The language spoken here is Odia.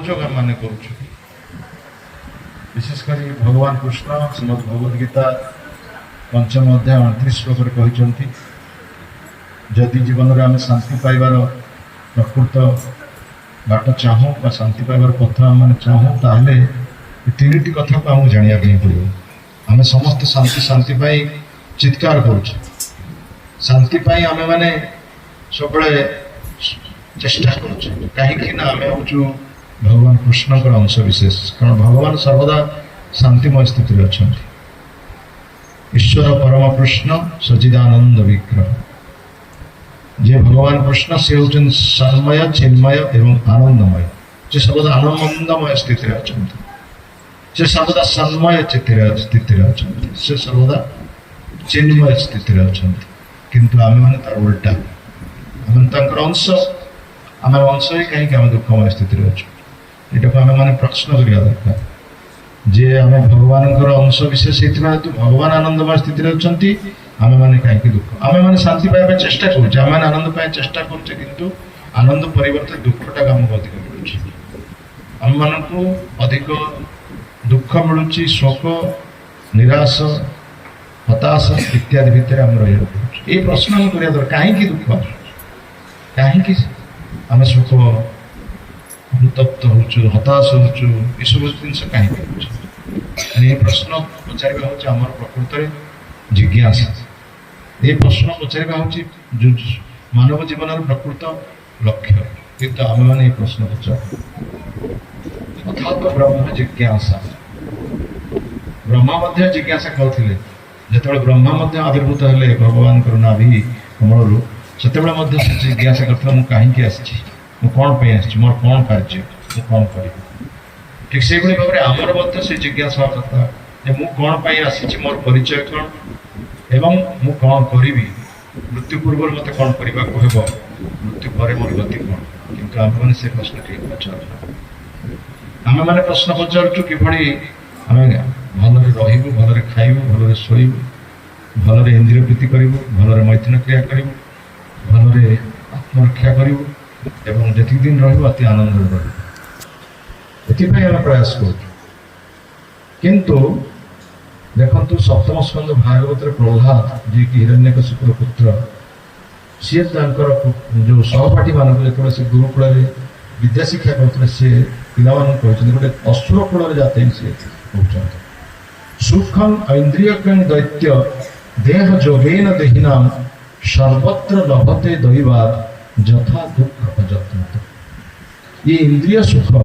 ଉପଯୋଗ ଆମମାନେ କରୁଛୁ। ବିଶେଷ କରି ଭଗବାନ କୃଷ୍ଣ ଶ୍ରୀମଦ୍ ଭଗବଦ ଗୀତା ପଞ୍ଚମ ଅଧ୍ୟାୟ 29 ଶ୍ଲୋକରେ କହିଛନ୍ତି, ଯଦି ଜୀବନରେ ଆମେ ଶାନ୍ତି ପାଇବାର ପ୍ରକୃତ ବାଟ ଚାହୁଁ ବା ଶାନ୍ତି ପାଇବାର ପଥ ଆମେମାନେ ଚାହୁଁ, ତାହେଲେ ଏ ତିନିଟି କଥାକୁ ଆମକୁ ଜାଣିବା ପାଇଁ ପଡ଼ିବ। ଆମେ ସମସ୍ତେ ଶାନ୍ତି ଶାନ୍ତି ପାଇଁ ଚିତ୍କାର କରୁଛେ। ଶାନ୍ତି ପାଇଁ ଆମେମାନେ ସବୁବେଳେ ଚେଷ୍ଟା କରୁଛେ। କାହିଁକି ନା ଆମେ ହେଉଛୁ ଭଗବାନ କୃଷ୍ଣଙ୍କର ଅଂଶ ବିଶେଷ। କାରଣ ଭଗବାନ ସର୍ବଦା ଶାନ୍ତିମୟ ସ୍ଥିତିରେ ଅଛନ୍ତି। ଈଶ୍ୱର ପରମ କୃଷ୍ଣ ସଚିଦାନନ୍ଦ ବିଗ୍ରହ। ଯେ ଭଗବାନ କୃଷ୍ଣ, ସେ ହେଉଛନ୍ତି ସନ୍ମୟ, ଚିନ୍ମୟ ଏବଂ ଆନନ୍ଦମୟ। ସେ ସର୍ବଦା ଆନନ୍ଦମୟ ସ୍ଥିତିରେ ଅଛନ୍ତି। ସେ ସର୍ବଦା ସନ୍ମୟ ସ୍ଥିତିରେ ଅଛନ୍ତି। ସେ ସର୍ବଦା ଚିନ୍ମୟ ସ୍ଥିତିରେ ଅଛନ୍ତି। କିନ୍ତୁ ଆମେମାନେ ତାର ଉଲ୍ଟା। ଆମେ ତାଙ୍କର ଅଂଶ। ଆମେ ଅଂଶ ହେଇ କାହିଁକି ଆମେ ଦୁଃଖମୟ ସ୍ଥିତିରେ ଅଛୁ? ଏଇଟାକୁ ଆମେମାନେ ପ୍ରଶ୍ନ କରିବା ଦରକାର ଯେ ଆମେ ଭଗବାନଙ୍କର ଅଂଶ ବିଶେଷ ହେଇଥିବା ହେତୁ ଭଗବାନ ଆନନ୍ଦମୟ ସ୍ଥିତିରେ ଅଛନ୍ତି, ଆମେମାନେ କାହିଁକି ଦୁଃଖ? ଆମେମାନେ ଶାନ୍ତି ପାଇବା ପାଇଁ ଚେଷ୍ଟା କରୁଛେ, ଆମେମାନେ ଆନନ୍ଦ ପାଇଁ ଚେଷ୍ଟା କରୁଛେ, କିନ୍ତୁ ଆନନ୍ଦ ପରିବର୍ତ୍ତେ ଦୁଃଖଟାକୁ ଆମକୁ ଅଧିକ ମିଳୁଛି। ଆମମାନଙ୍କୁ ଅଧିକ ଦୁଃଖ ମିଳୁଛି। ଶୋକ, ନିରାଶ, ହତାଶ ଇତ୍ୟାଦି ଭିତରେ ଆମେ ରହିବାକୁ ପଡୁଛି। ଏଇ ପ୍ରଶ୍ନ ଆମେ କରିବା ଦରକାର, କାହିଁକି ଦୁଃଖ ଆସୁଛି? କାହିଁକି ଆମେ ଶୋକ ଅନୁତପ୍ତ ହଉଛୁ, ହତାଶ ହଉଛୁ? ଏସବୁ ଜିନିଷ କାହିଁକି ହଉଛି? ମାନେ ଏ ପ୍ରଶ୍ନ ପଚାରିବା ହେଉଛି ଆମର ପ୍ରକୃତରେ ଜିଜ୍ଞାସା। ଏ ପ୍ରଶ୍ନ ପଚାରିବା ହେଉଛି ମାନବ ଜୀବନର ପ୍ରକୃତ ଲକ୍ଷ୍ୟ। କିନ୍ତୁ ଆମେମାନେ ଏ ପ୍ରଶ୍ନ ପଚାରୁ। ଅର୍ଥାତ ବ୍ରହ୍ମ ଜିଜ୍ଞାସା। ବ୍ରହ୍ମା ମଧ୍ୟ ଜିଜ୍ଞାସା କରୁଥିଲେ। ଯେତେବେଳେ ବ୍ରହ୍ମା ମଧ୍ୟ ଆବିର୍ଭୂତ ହେଲେ ଭଗବାନଙ୍କର ନାଭି କମଳରୁ, ସେତେବେଳେ ମଧ୍ୟ ସେ ଜିଜ୍ଞାସା କରିଥିଲେ, ମୁଁ କାହିଁକି ଆସିଛି? ମୁଁ କ'ଣ ପାଇଁ ଆସିଛି? ମୋର କ'ଣ କାର୍ଯ୍ୟ? ମୁଁ କ'ଣ କରିବି? ଠିକ୍ ସେଇଭଳି ଭାବରେ ଆମର ମଧ୍ୟ ସେ ଜିଜ୍ଞାସା ହେବା କଥା ଯେ ମୁଁ କ'ଣ ପାଇଁ ଆସିଛି, ମୋର ପରିଚୟ କ'ଣ ଏବଂ ମୁଁ କ'ଣ କରିବି, ମୃତ୍ୟୁ ପୂର୍ବରୁ ମୋତେ କ'ଣ କରିବାକୁ ହେବ, ମୃତ୍ୟୁ ପରେ ମୋର ଗତି କ'ଣ? କିନ୍ତୁ ଆମେମାନେ ସେ ପ୍ରଶ୍ନ କେହି ପଚାରୁନା। ଆମେମାନେ ପ୍ରଶ୍ନ ପଚାରୁଛୁ କିଭଳି ଆମେ ଭଲରେ ରହିବୁ, ଭଲରେ ଖାଇବୁ, ଭଲରେ ଶୋଇବୁ, ଭଲରେ ଇନ୍ଦ୍ରିୟ ପ୍ରୀତି କରିବୁ, ଭଲରେ ମୈଥୁନ କ୍ରିୟା କରିବୁ, ଭଲରେ ଆତ୍ମରକ୍ଷା କରିବୁ ଏବଂ ଯେତିକି ଦିନ ରହିବୁ ଅତି ଆନନ୍ଦରେ ରହିବୁ। ଏଥିପାଇଁ ଆମେ ପ୍ରୟାସ କରୁଛୁ। କିନ୍ତୁ ଦେଖନ୍ତୁ, ସପ୍ତମ ସ୍କନ୍ଦ ଭାଗବତରେ ପ୍ରହ୍ଲାଦ, ଯିଏକି ହିରଣ୍ୟକଶିପୁର ପୁତ୍ର, ସିଏ ତାଙ୍କର ଯୋଉ ସହପାଠୀମାନଙ୍କୁ, ଯେତେବେଳେ ସେ ଗୁରୁକୁଳରେ ବିଦ୍ୟା ଶିକ୍ଷା କରୁଥିଲେ, ସେ ପିଲାମାନଙ୍କୁ କହିଛନ୍ତି, ଗୋଟେ ଅସୁର କୁଳରେ ଜାତ ହେଇ ସିଏ କହୁଛନ୍ତି, ସୁଖಂ ଐନ୍ଦ୍ରିୟକଂ ଦୈତ୍ୟ ଦେହ ଯୋଗେନ ଦେହିନାମ ସର୍ବତ୍ର ଲଭତେ ଦୈବାତ୍ ଯଥା ଦୁଃଖ ଅଯତ୍ନତଃ। ଇଏ ଇନ୍ଦ୍ରିୟ ସୁଖ